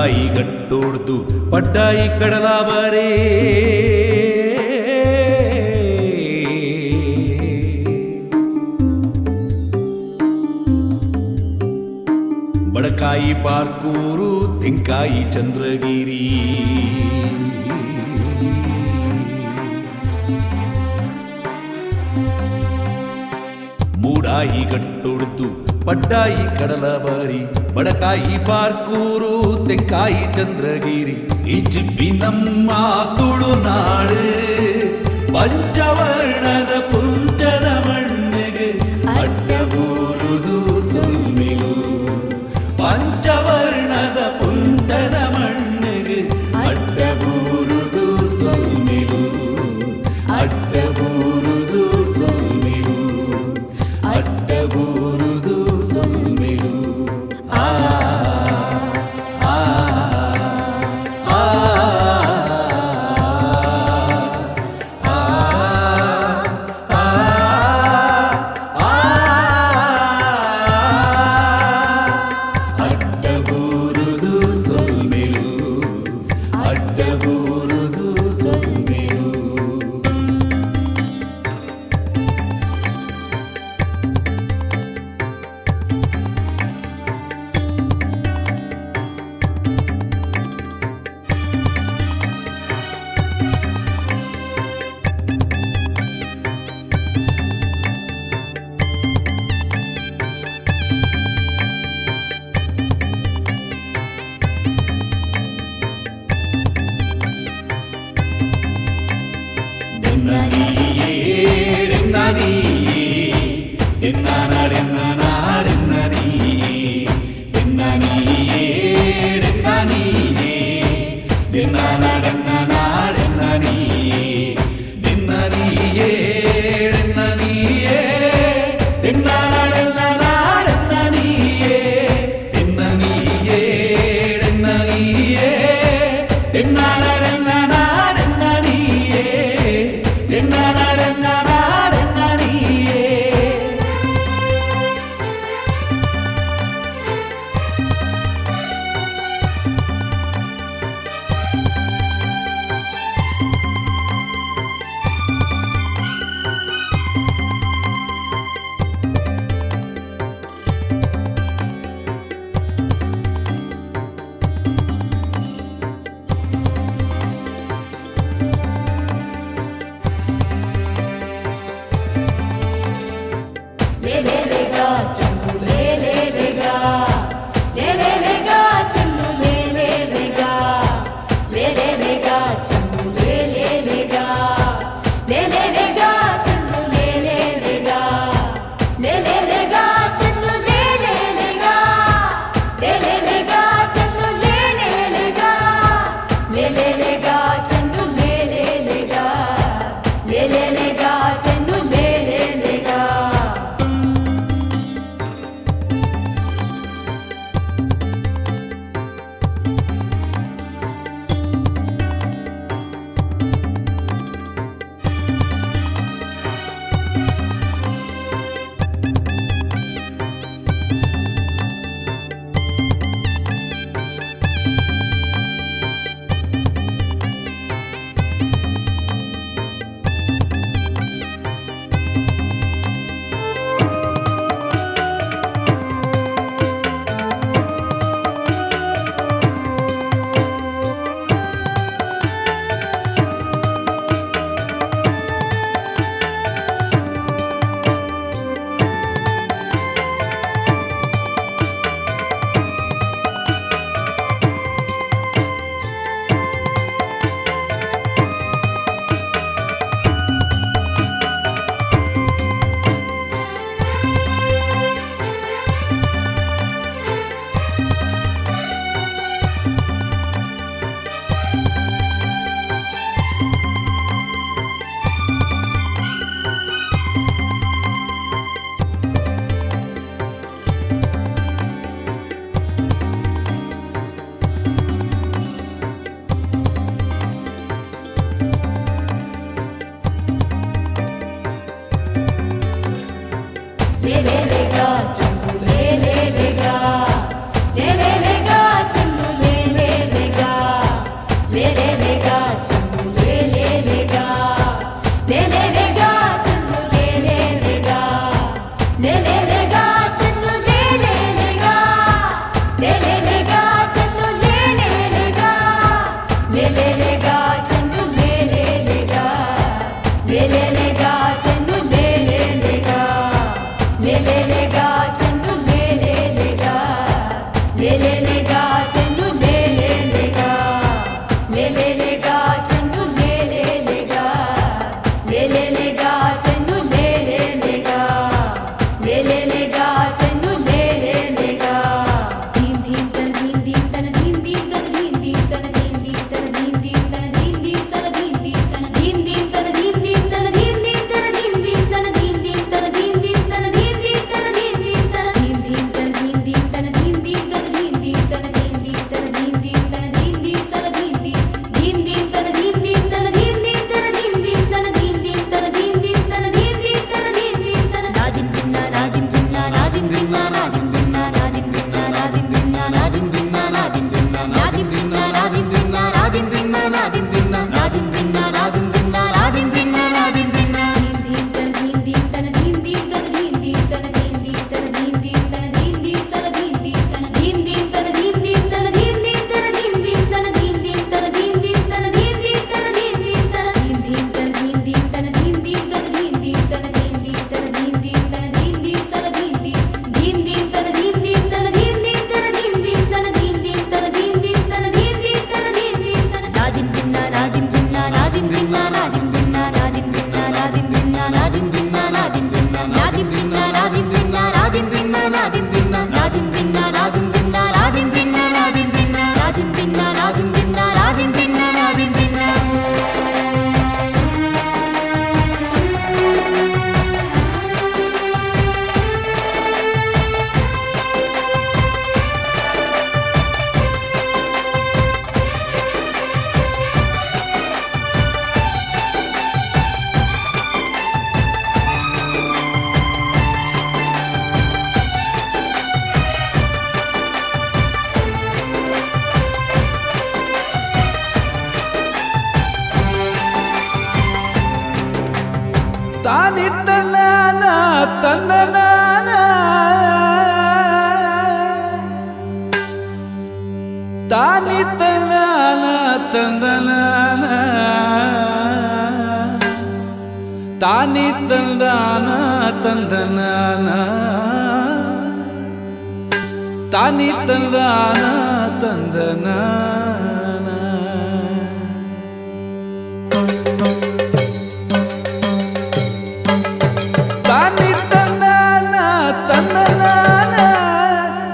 ಮೂಡಾಯಿ ಗಟ್ಟೋಡ್ದು ಪಡ್ಡಾಯಿ ಕಡಲಾಬರೇ. ಬಡಕಾಯಿ ಬಾರ್ಕೂರು ತೆಂಕಾಯಿ ಚಂದ್ರಗಿರಿ. ಮೂಡಾಯಿ ಗಟ್ಟೊಡ್ದು ಪಡ್ಡಾಯಿ ಕಡಲಬಾರಿ ಬಡಕಾಯಿ ಬಾರ್ಕೂರು ತೆಂಕಾಯಿ ಚಂದ್ರಗಿರಿ. ಇಂಚಿಪ್ಪಿ ನಮ್ಮ ತುಳುನಾಡು ಪಂಚವರ್ಣದ ಪುಂಚದ ಮಣ್ಣಿಗೆ ಅಡ್ಡಬೂರುದು ಸೊಲ್ಮೆಲು. ಪಂಚವರ್ಣದ ಪುಂಚದ ಮಣ್ಣಿಗೆ ಅಡ್ಡಬೂರುದು ಸೊಲ್ಮೆಲು. ಅಡ್ಡಬೂರುದು ಸೊಲ್ಮೆಲು. ಅಡ್ಡಬೂರುದು ಸೊಲ್ಮೆಲು. ಆ ಆ ಆ ಆ ಆ ಅಡ್ಡಬೂರುದು ಸೊಲ್ಮೆಲು. ಅಡ್ಡಬೂರುದು ಸೊಲ್ಮೆಲು. ಲೇ ಲೇ ಲೇ ಗಾ ಚನ್ನು ಲೇ ಲೇ ಲೇ ಗಾ ಲೇ ಲೇ ಲೇ ಗಾ ಚನ್ನು ಲೇ ಲೇ ಲೇ ಗಾ ಲೇ ಲೇ ಲೇ ಗಾ ಚನ್ನು ಲೇ ಲೇ ಲೇ ಗಾ ಲೇ ಲೇ ಲೇ ಗಾ ಚನ್ನು ಲೇ ಲೇ ಲೇ ಗಾ ಲೇ ಲೇ ಲೇ ಗಾ ಚನ್ನು ಲೇ ಲೇ ಲೇ ಗಾ ಲೇ ಲೇ ಲೇ ಗಾ ಚನ್ನು ಲೇ ಲೇ ಲೇ ಗಾ ಲೇ ಲೇ ಲೇ ಗಾ ಚನ್ನು ಲೇ ಲೇ ಲೇ ಗಾ ಲೇ ಲೇ ಲೇ ಗಾ ಚನ್ನು ಲೇ ಲೇ ಲೇ ಗಾ. ಲೇ ಲೇ ಲೇ ಗಾ ಚನ್ನು ಲೇ ಲೇ ಲೇ ಗಾ ಲೇ ಲೇ ಲೇ ಗಾ ಚನ್ನು ಲೇ ಲೇ. ತಾನಿ ತನ್ನಾನ ತಂದನಾನ ತಾನಿ ತನ್ನಾನ ತಂದನಾನ ತಾನಿ ತಂದಾನ ತಂದನಾನ ತಾನಿ ತಂದಾನ ತಂದನಾನ ತಾನಿ ತಂದಾನ ತಂದನಾನ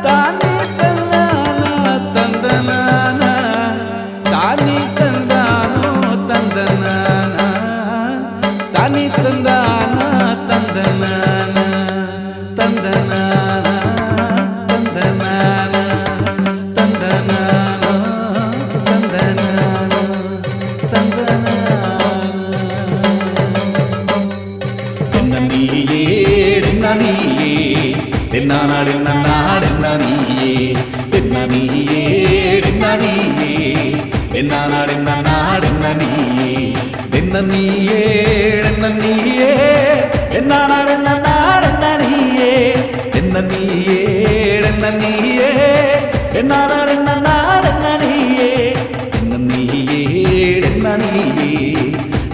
ತಾನಿ ತಂದಾನ ತಂದನಾನ ತಾನಿ ತಂದಾನೋ ತಂದನಾನ ತಾನಿ ತಂದಾನ ತಂದನಾನ ತಂದನಾನ ತಂದನಾನ ತಂದನಾನ ತಂದನಾನ ತಂದನಾನ. தென்னீயே தென்னீயே தென்னாடு நன்னாடு நீயே தென்னீயே தென்னீயே தென்னாடு நன்னாடு நீயே தென்னீயே தென்னீயே தென்னாடு நன்னாடு நீயே தென்னீயே தென்னீயே தென்னாடு நன்னாடு நீயே தென்னீயே தென்னீயே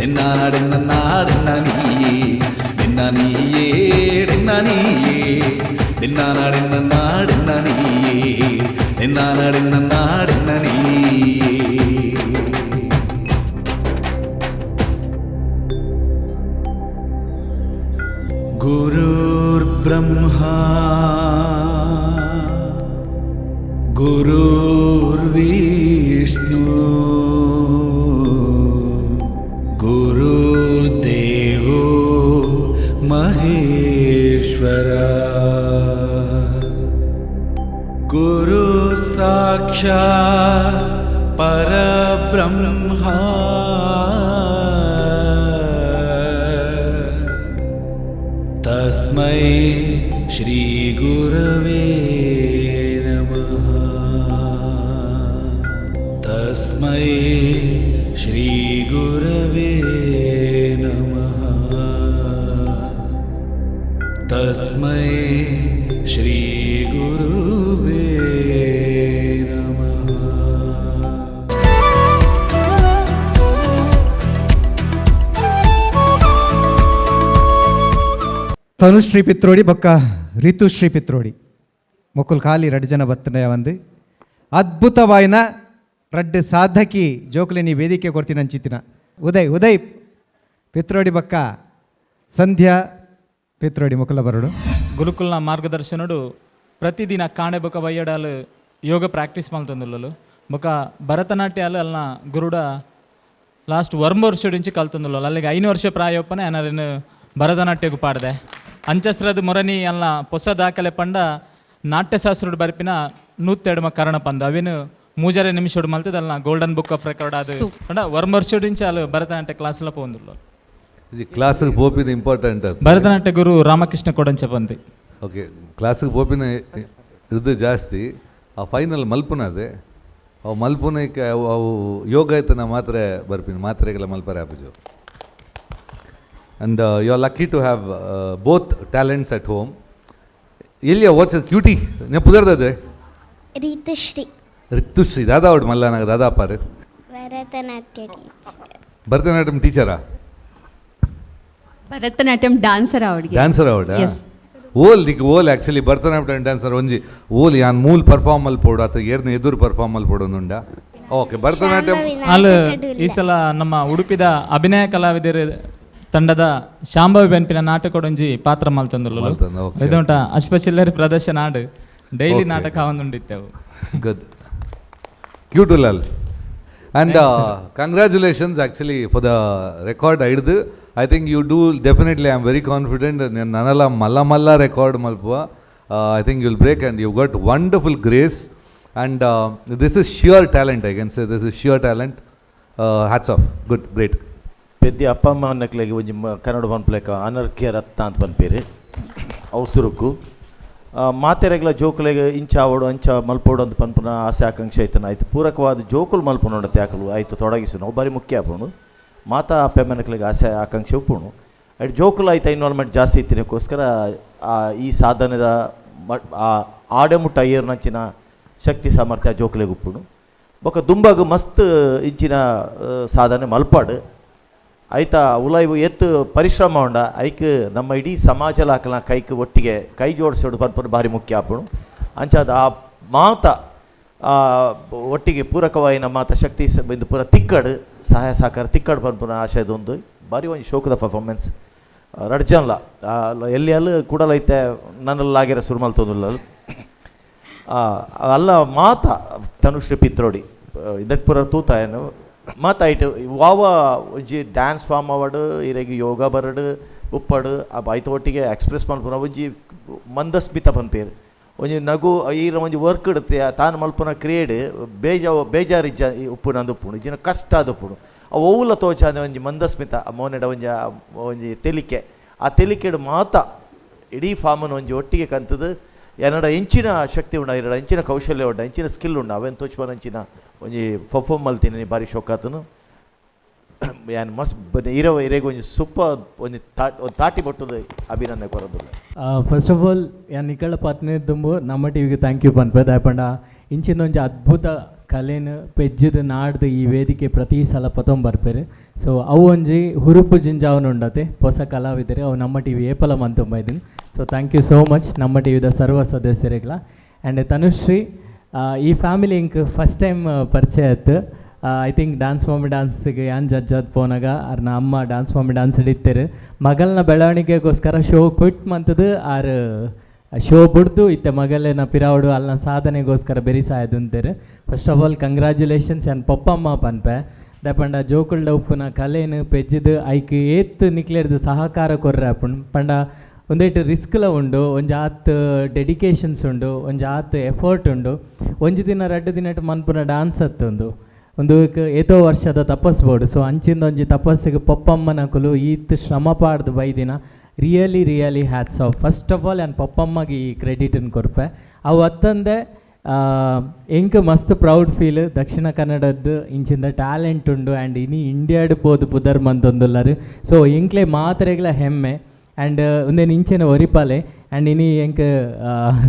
தென்னாடு நன்னாடு நீயே தென்னீயே தென்னீயே தென்னாடு நன்னாடு நீயே தென்னாடு நன்னாடு நீயே. गुरुर्ब्रह्मा गुरुर्विष्णु गुरुर्देवो महेश्वरा गुरु साक्षात् परब्रह्मा तस्मै श्रीगुरवे नमः। तस्मै श्रीगुरवे नमः। तस्मै श्रीगुरुवे नमः. ತನುಶ್ರೀ ಪಿತ್ರೋಡಿ ಬೊಕ್ಕ ರಿತುಶ್ರೀ ಪಿತ್ರೋಡಿ ಮೊಕ್ಕುಲ್ ಖಾಲಿ ರಡ್ಡು ಜನ ಬತ್ತನೆಯ ಒಂದು ಅದ್ಭುತವಾಯಿನ ರಡ್ಡು ಸಾಧಕಿ ಜೋಕುಲಿನಿ ವೇದಿಕೆ ಕೊಡ್ತೀನಿ ಅಂಚಿತ್ತಿನ ಉದಯ್ ಉದಯ್ ಪಿತ್ರೋಡಿ ಬೊಕ್ಕ ಸಂಧ್ಯಾ ಪಿತ್ರೋಡಿ ಮೊಕ್ಕಲ ಬರಡು. ಗುರುಕುಲ್ನ ಮಾರ್ಗದರ್ಶನುಡು ಪ್ರತಿದಿನ ಕಾಣೆ ಬೊಕ ಬಯ್ಯಡಾಲು ಯೋಗ ಪ್ರಾಕ್ಟೀಸ್ ಮಲ್ತೊಂದುಲ್ಲಲು ಬೊಕ ಭರತನಾಟ್ಯಾಲು ಅಲ್ನ ಗುರುಡ ಲಾಸ್ಟ್ ವರ್ಮ ವರ್ಷ ಕಲ್ತೊಂದುಲ್ಲಲು ಅಲ್ಲಿಗೆ 5 ವರ್ಷ ಪ್ರಾಯೋಪನೆ ಅನರಿನ ಭರತನಾಟ್ಯಗೂ ಪಾಡ್ದೆ ಅಂಚಸ್ರದ ಮೊರನಿ ಅಲ್ನ ಪೊಸ ದಾಖಲೆ ಪಂಡ ನಾಟ್ಯಶಾಸ್ತ್ರುಡು ಬರ್ಪಿನ 102 ಕರಣ ಪಂದ ಅವಿನು 3.5 ನಿಮಿಷಡು ಮಲ್ತದ ಅಲ್ನ golden book of record ಅದು ಪಂಡ ವರ್ಮ ವರ್ಷ ಅಲ್ಲ ಭರತನಾಟ್ಯ ಕ್ಲಾಸ್ಲ ಪೋಂದುಲ್ಲ. ಈ ಕ್ಲಾಸಿಗೆ ಪೋಪಿನ ಇಂಪಾರ್ಟೆಂಟ್ ಅದು. ಭರತನಾಟ್ಯ ಗುರು ರಾಮಕೃಷ್ಣ ಕೊಡಂಚಪಂತಿ. ಓಕೆ, ಕ್ಲಾಸಿಗೆ ಪೋಪಿನ ಇದು ಜಾಸ್ತಿ ಆ ಫೈನಲ್ ಮಲ್ಪುನ ಅದೇ ಅವು ಮಲ್ಪುನಕ್ಕೆ ಅವು ಅವು ಯೋಗ ಆಯ್ತನ ಮಾತ್ರೆ ಬರ್ಪಿನ ಮಾತ್ರೆಗೆಲ್ಲ ಮಲ್ಪರೆ ಆಪುಜು. And you are lucky to have both talents at home. ಎಲ್ಲಿಯ what's cutie ನೆಪ್ಪುದರ್ದದೆ? ರೀತುಶ್ರೀ. ರಿತುಶ್ರೀ ದಾದಾ ಅವಡು ಮಲ್ಲನಾಗ ದಾದಾಪಾರು? ಭರತನಾಟ್ಯ ಟೀಚರ್. ಭರತನಾಟ್ಯಂ ಟೀಚರಾ? ಭರತನಾಟ್ಯಂ ಡ್ಯಾನ್ಸರ್ ಅವಳಿಗೆ. ಡ್ಯಾನ್ಸರ್ ಅವಡ? Yes. ಓಲ್ ನಿಕ್ ಓಲ್ ಆ್ಯಕ್ಚುಲಿ ಭರತನಾಟ್ಯಂ ಡ್ಯಾನ್ಸರ್ ಒಂಜಿ ಓಲ್ ಯಾನ್ ಮೂಲ್ ಪರ್ಫಾರ್ಮ್ ಮಲ್ಪೋಡು ಅಥವಾ ಏರ್ನ ಎದುರು ಪರ್ಫಾರ್ಮ್ ಮಲ್ಪೋಡು ಉಂಡ? ಓಕೆ, ಭರತನಾಟ್ಯಂ. ಅಲ್ಲ, ಈ ಸಲ ನಮ್ಮ ಉಡುಪಿದ ಅಭಿನಯ ಕಲಾವಿದರು ತಂಡದ ಶಾಂಭವಿ ಬೆನ್ಪಿನ ನಾಟಕೊಡೊಂಜಿ ಪಾತ್ರ ಮಲ್ತೊಂದುಲ್ಲಲು. ಮಲ್ತೊಂದು, okay. ಇದೊಂಟ ಅಶ್ಪಚಿಲ್ಲರಿ ಪ್ರದರ್ಶನ ಆಡು ಡೈಲಿ ನಾಟಕ ಒಂದುಂಡಿತ್ತೆವು. Good, cute Lal, and congratulations actually for the record ಹಿಡ್ದು. I think you do definitely, I am very confident. ನನಲ ಮಲ್ಲ ಮಲ್ಲ record ಮಲ್ಪುವ. I think you'll break and you got wonderful grace and this is sheer talent. I can say this is sheer talent. Hats off, good, great. ಪೆದ್ದಿ ಅಪ್ಪ ಅಮ್ಮ ನಕ್ಲೆಗ್ ಒಂಜಿ ಕನ್ನಡ ಪನ್ಪುಲೆಕ ಅನರ್ಕ್ಯ ರತ್ನ ಅಂತ ಪನ್ಪೇರು ಅವು ಸುರುಕು. ಮಾತೆರೆಗ್ಲ ಜೋಕುಲೆಗ್ ಇಂಚ ಆವೊಡು ಅಂಚ ಮಲ್ಪೊಡು ಅಂತ ಪನ್ಪುನ ಆಸೆ ಆಕಾಂಕ್ಷೆ ಐತನ ಆಯ್ತು ಪೂರಕವಾದ ಜೋಕುಲು ಮಲ್ಪುನೊಂಡತೆ ಅಕಲು ಆಯ್ತು ತೊಡಗಿಸುನು ಅವು ಬಾರಿ ಮುಖ್ಯ ಆಪುಂಡು. ಮಾತಾ ಅಪ್ಪೆ ಅಮ್ಮನಕ್ಲೆಗ್ ಆಸೆ ಆಕಾಂಕ್ಷೆ ಉಪ್ಪುಂಡು. ಐಟ್ ಜೋಕುಲು ಐತ ಇನ್ವಾಲ್ವ್ಮೆಂಟ್ ಜಾಸ್ತಿ ಇತ್ತಿನಕ್ಕೋಸ್ಕರ ಈ ಸಾಧನೆದ ಆಡೆ ಮುಟ್ಟ ಏರ್ನಂಚಿನ ಶಕ್ತಿ ಸಾಮರ್ಥ್ಯ ಜೋಕುಲೆಗ್ ಉಪ್ಪುಂಡು. ಬೊಕ ದುಂಬಗ್ ಮಸ್ತ್ ಇಂಚಿನ ಸಾಧನೆ ಮಲ್ಪಾಡು. ಐತ ಉಲಾಯಿ ಎತ್ತು ಪರಿಶ್ರಮ ಉಂಡ ಐಕ್ ನಮ್ಮ ಇಡೀ ಸಮಾಜಲಾಕಲ ಕೈಕ್ ಒಟ್ಟಿಗೆ ಕೈ ಜೋಡಿಸೋಡು ಪನ್ಪುನ ಭಾರಿ ಮುಖ್ಯ ಆಪುಂಡು. ಅಂಚಾದ ಆ ಮಾತ ಒಟ್ಟಿಗೆ ಪೂರಕವಾಯಿನ ಮಾತ ಶಕ್ತಿ ಇಂದು ಪೂರ ತಿಕ್ಕಡು ಸಹಾಯ ಸಹಕಾರ ತಿಕ್ಕಡು ಪನ್ಪುನ ಆಶಯದೊಂದು ಭಾರಿ ಒಂಜಿ ಶೋಕದ ಪರ್ಫಾರ್ಮೆನ್ಸ್ ರಡ್ಡ್ ಜನಲ ಎಲ್ಲಿ ಅಲ್ಲಿ ಕೂಡಲ ಐತೆ ನನ್ನಲ್ಲಾಗಿರ ಸುರು ಮಲ್ತೊಂದುಲ್ಲ ಅಲ್ಲ ಮಾತ ತನುಶ್ರೀ ಪಿತ್ರೋಡಿ ಇದಟ್ ಪೂರ ತೂತ ಏನು ಮಾತ ಐಟ್ ವಾವ ಒಂಜಿ ಡ್ಯಾನ್ಸ್ ಫಾರ್ಮ್ ಅವಡು ಇರೆಗ್ ಯೋಗ ಬರಡು ಉಪ್ಪಡು ಆ ಐತ ಒಟ್ಟಿಗೆ ಎಕ್ಸ್ಪ್ರೆಸ್ ಮಲ್ಪುನ ಒಂಜಿ ಮಂದಸ್ಮಿತ ಪನ್ಪೇರು ಒಂಜಿ ನಗು ಈರ ಒಂಜಿ ವರ್ಕ್ ಇಡುತ್ತೆ ತಾನು ಮಲ್ಪುನ ಕ್ರಿಯೇಡ್ ಬೇಜಾರಿಜ್ಜ ಉಪ್ಪುನಂದು ಉಪ್ಪುಂಡು ಇಜ್ಜಿನ ಕಷ್ಟ ಆದ್ ಉಪ್ಪುಂಡು ಅವು ಒವ್ಲ ತೋಚಾದ ಒಂಜಿ ಮಂದಸ್ಮಿತ ಮೋನೆಡ ಒಂಜಿ ಒಂಜಿ ತೆಲಿಕೆ ಆ ತೆಲಿಕೆಡ್ ಮಾತ ಇಡೀ ಫಾರ್ಮನ್ನು ಒಂಜಿ ಒಟ್ಟಿಗೆ ಕಂತದು ಎನ್ನಡ ಎಂಚಿನ ಶಕ್ತಿ ಉಂಡ ಎರಡ ಎಂಚಿನ ಕೌಶಲ್ಯ ಉಂಡ ಎಂಚಿನ ಸ್ಕಿಲ್ ಉಂಡ ಅವೇನು ತೋಚ್ಬಾರ ಎಂಚಿನ ಒಂಜಿ ಪರ್ಫಾರ್ಮ್ ಮಲ್ತೀನಿ ಭಾರಿ ಶೋಕಾತನು ಯಾನ್ ಮಸ್ತ್ ಇರವ ಇರೆಗ್ ಒಂಜಿ ಸೂಪರ್ ಒಂಜಿ ತಾಟಿ ಬೊಟ್ಟುದು ಅಭಿನಂದನೆ ಕೊರೊಂದುಲ್ಲೆ. ಫಸ್ಟ್ ಆಫ್ ಆಲ್ ಯಾನ್ ನಿಕಳ ಪತ್ನಿ ದುಂಬು ನಮ್ಮ ಟಿವಿಗೆ thank you ಪನ್ಪೆ. ದಾಯೆ ಪಂಡ ಇಂಚಿನ ಒಂಜಿ ಅದ್ಭುತ ಕಲೆನ್ ಪೆಜ್ಜದ ನಾಡ್ದು ಈ ವೇದಿಕೆ ಪ್ರತಿ ಸಲ ಪತೊಂದು ಬರ್ಪೆರ್. ಸೊ ಅವು ಒಂಜಿ ಹುರುಪು ಜಿಂಜಾವನ ಉಂಡತೆ ಹೊಸ ಕಲಾವಿದರೆ ಅವು ನಮ್ಮ ಟಿವಿ ಏಪಲ ಮಂತೊಂಬೈದಿನಿ. So thank you so much ನಮ್ಮ ಟಿವಿದ ಸರ್ವ ಸದಸ್ಯರಿಗ್ಲ. ಆ್ಯಂಡ್ ತನುಶ್ರೀ ಈ ಫ್ಯಾಮಿಲಿ ಇಂಕ್ ಫಸ್ಟ್ ಟೈಮ್ ಪರಿಚಯ ಆಯ್ತು. I think dance mummy ಡಾನ್ಸ್ಗೆ ಯಾನ್ ಜಡ್ಜ್ ಆದ್ ಪೋನಾಗ ಅರ್ನ ಅಮ್ಮ ಡಾನ್ಸ್ ಮಮ್ಮಿ ಡಾನ್ಸ್ ಹಿಡಿತಾರೆ. ಮಗಲ್ನ ಬೆಳವಣಿಗೆಗೋಸ್ಕರ ಶೋ ಕ್ವಿಟ್ ಮಂತದ್ದು ಆರ್ ಶೋ ಬುಡ್ದು ಇತ್ತೆ ಮಗಲೇನ ಪಿರಾವಡು ಅಲ್ನ ಸಾಧನೆಗೋಸ್ಕರ ಬೆರಿ ಸಾಯದುಂತೇರು. ಫಸ್ಟ್ ಆಫ್ ಆಲ್ ಕಂಗ್ರ್ಯಾಚುಲೇಷನ್ಸ್ ಯಾನ್ ಪೊಪ್ಪಮ್ಮ ಪನ್ಪೆ. ದಾಯೆ ಪಂಡ ಜೋಕುಲ್ಡ ಉಪ್ಪುನ ಕಲೆನ್ ಪೆಜ್ಜಿದ್ ಐಕ್ ಏತ್ ನಿಕ್ಲೆರ್ದ್ ಸಹಕಾರ ಕೊರ್ರೆ ಆಪುಂಡು ಪಂಡ ಒಂದೇಟ್ ರಿಸ್ಕ್ಲ ಉಂಡು, ಒಂಜಿ ಆತ್ ಡೆಡಿಕೇಶನ್ಸ್ ಉಂಡು, ಒಂಜಿ ಆತ್ ಎಫರ್ಟ್ ಉಂಡು. ಒಂಜಿ ದಿನ ರಡ್ಡ್ ದಿನಟ್ ಮನ್ಪುನ ಡಾನ್ಸ್ ಅತ್ತೊಂದು ಒಂದು ಏತೋ ವರ್ಷದ ತಪಸ್ ಬೋಡು. ಸೊ ಅಂಚಿಂದ ಒಂಜಿ ತಪಸ್ಸಿಗೆ ಪೊಪ್ಪಮ್ಮನಕುಲು ಈತ್ ಶ್ರಮ ಪಾಡ್ದು ಬೈದಿನ really really hats off. First of all ಯಾನ್ ಪೊಪ್ಪಮ್ಮಗೆ ಈ ಕ್ರೆಡಿಟನ್ನು ಕೊರ್ಪೆ. ಅವು ಅತ್ತಂದೆ ಎಂಕ್ ಮಸ್ತ್ ಪ್ರೌಡ್ ಫೀಲ್ ದಕ್ಷಿಣ ಕನ್ನಡದ್ದು ಇಂಚಿಂದ ಟ್ಯಾಲೆಂಟ್ ಉಂಡು ಆ್ಯಂಡ್ ಇನಿ ಇಂಡಿಯಾಡ್ ಪೋದು ಪುದರ್ ಮಂತೊಂದುಲ್ಲರು. ಸೊ ಎಂಕ್ಲೆ ಮಾತ್ರೆಗ್ಲ ಹೆಮ್ಮೆ ಆ್ಯಂಡ್ ಉಂದೆನ್ ಇಂಚಿನ ಒರಿಪಾಲೆ. ಆ್ಯಂಡ್ ಇನಿ ಎಂಕ್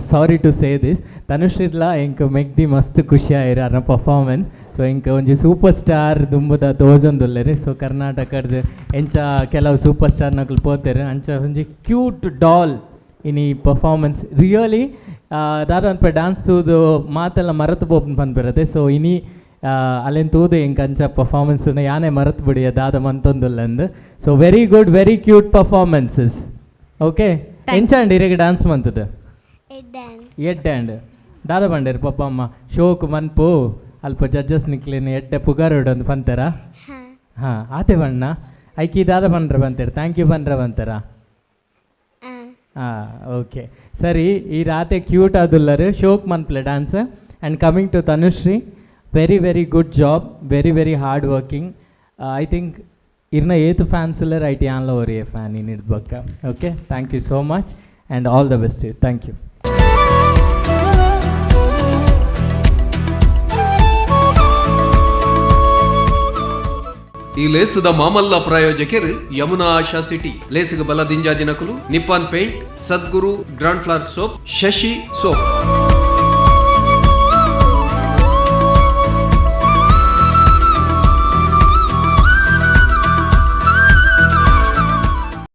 ಸಾರಿ ಟು ಸೇ this ತನುಶ್ರೀರ್ಲ ಎಂಕ್ ಮೆಗ್ದಿ ಮಸ್ತ್ ಖುಷಿ ಆಯಿರು ಅರ್ನ ಪರ್ಫಾರ್ಮೆನ್ಸ್. ಸೊ ಎಂಕ್ ಒಂಜಿ ಸೂಪರ್ ಸ್ಟಾರ್ ದುಂಬುದ ತೋಜೊಂದುಲ್ಲೆರ್. ಸೊ ಕರ್ನಾಟಕದ ಎಂಚ ಕೆಲವು ಸೂಪರ್ ಸ್ಟಾರ್ ನಕುಲು ಪೋತೆರ್ ಅಂಚ ಒಂಜಿ ಕ್ಯೂಟ್ ಡಾಲ್ ಇನಿ ಪರ್ಫಾರ್ಮೆನ್ಸ್ ರಿಯಲಿ ದಾದ ಅನ್ಪೆ ಡಾನ್ಸ್ ತೂದು ಮಾತೆಲ್ಲ ಮರತು ಪೋಪುನ್ ಪನ್ಪಿರತೆ. ಸೊ ಇನಿ ಅಲ್ಲೇನು ತೂದು ಎಂಕ್ ಅಂಚ ಪರ್ಫಾರ್ಮೆನ್ಸ್ ಯಾನೇ ಮರತು ಬಿಡಿಯ ದಾದ ಮಂತೊಂದುಲ್ಲೆಂದು. So very good, very cute performances. Okay, ಎಂಚ ಅಂಡ್ ಇರೆಗ್ ಡಾನ್ಸ್ ಮಂತದ ಎಡ್ಡೆ ಅಂಡ್ ದಾದ ಪಂಡೇರು ಪಪ್ಪ ಅಮ್ಮ ಶೋಕ್ ಮನ್ಪು ಅಲ್ಪ ಜಡ್ಜಸ್ ನಿಕ್ಲೇನು ಎಡ್ಡೆ ಪುಗಾರೋಡು ಅಂದ್ ಪಂತಾರ? ಹಾಂ ಆತೆ ಬಣ್ಣ ಐಕಿ ದಾದ ಪಂಡ್ರ ಬಂತೇರು thank you ಪಂಡ್ರ ಬಂತಾರ? ಹಾಂ ಓಕೆ ಸರಿ. ಈ ರಾತೆ cute ಆದುಲ್ಲರು ಶೋಕ್ ಮನ್ಪ್ಲೆ dance. And coming to Tanushree, very very good job, very very hard working. I think ಇರ್ನ ಏತ್ ಫ್ಯಾನ್ಸ್ ಉಲ್ಲೆರ್ ಐಟ್ ಯಾನ್ಲ ಒರಿಯೇ ಫ್ಯಾನ್ ಇನಿರ್ದ್ ಬೊಕ್ಕ. Okay, thank you so much and all the best. Thank you. ಈ ಲೇಸುದ ಮಾಮಲ್ಲ ಪ್ರಾಯೋಜಕರು ಯಮುನಾ ಆಶಾ ಸಿಟಿ ಲೇಸುಗ ಬಲ ದಿಂಜಾ ದಿನಕುಲು Nippon paint Sadguru grand flower soap Shashi soap.